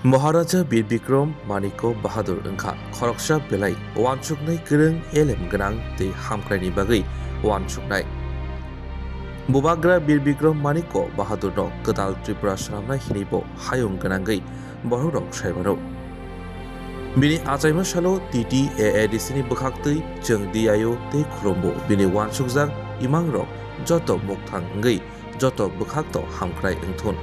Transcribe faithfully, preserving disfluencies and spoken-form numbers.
Maharaja Bir Bikram Manikya Bahadur wngkha khoroksa belai uansuknai kwrwng elem gwnang tei hamkraini bagwi uansuknai. Bubagra Bir Bikram Manikya Bahadurno kwtal Tripura swnamnai hinwibo hayung gwnangwi bororok saimano. Bini achaima salo T T A A D C ni bwkhaktwi chwng D I O tei khulumbo bini uansukjak imangrok joto mukthang wngwi joto bwkhakto hamkrai wngthun.